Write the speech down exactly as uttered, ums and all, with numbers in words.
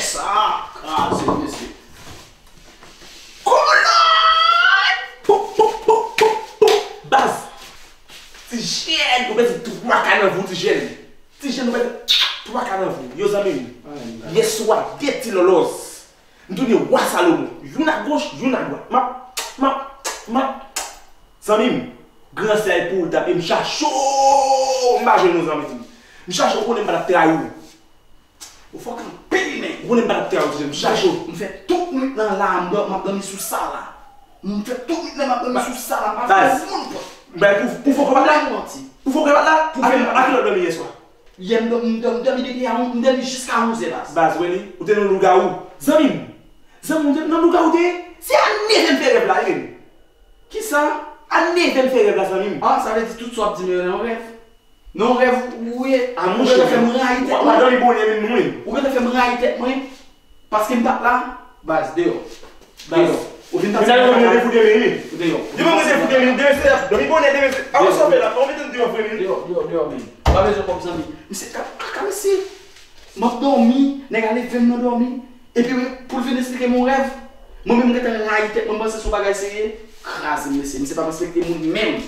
Sa kraze, mesye. Kolòt! Pou, pou, pou, pou, pou. Baz! Ti jèn, ou pèdi twa ka nan vi w, ti jèn. Ti jèn, ou pèdi twa ka nan vi w. Yo, zanmi m. Yèswa, de ti lòlòz. M tounen wa Salomon. Youn agoch, youn adwat. M ap, m ap, m ap. Zanmi m, gran sèy pou w tape, m chache w, m pa jwenn ou, zanmi m. M chache w, ou konnen m pa t ap trayi w. Ou fòk anpil, men. Ou konnen m pa t ap trayi w, ti jèn, m chache w. M fè tout nwit lan la, m dò-, m ap dòmi sou sa la. M fè tout nwit lan, m ap dòmi sou sa la, m pa fè moun pòt. Bay pou, pou fò kòb la? Ou fò kòb la? Pou fè, a ki lè w dòmi yèswa? Yè m dòmi, m dòmi, m dòmi depi a, m dòmi jiska onzè, baz. Baz, wè li? Ou te nan lougawou. Zanmi m. Zanmi m, nan lougawou te ye? Se a nevè m fè rèv la, wi, men. Kisa? A nevè m fè rèv la, zanmi m. Ah, sa vle di tout sa w ap di m yo nan yon rèv? Nan yon rèv ou ye? A, monchè. Ou gentan fè m rayi tèt mwen. W ap dòmi bonè menm, wi. Ou gentan fè m rayi tèt mwen. Paske m t ap la, baz, deyò. Baz. Deyò. Ou vin pase. Ou deyò. Ou deyò. Demen mwen se fout demen, demen se dòmi bonè, demen se. A, ou sove la, ou mete m deyò vre, men. Deyò, deyò, deyò, men. M pa bezwen kòb, zanmi. Misye ka, ka, ka, mesye. M ap dòmi, nèg a leve m nan dòmi. Epi, wi, pou l vin esplike m yon rèv. Mwen menm, m gentan rayi tèt mwen, m panse se yon bagay serye. Kraze m, mesye. Misye pa respekte moun menm.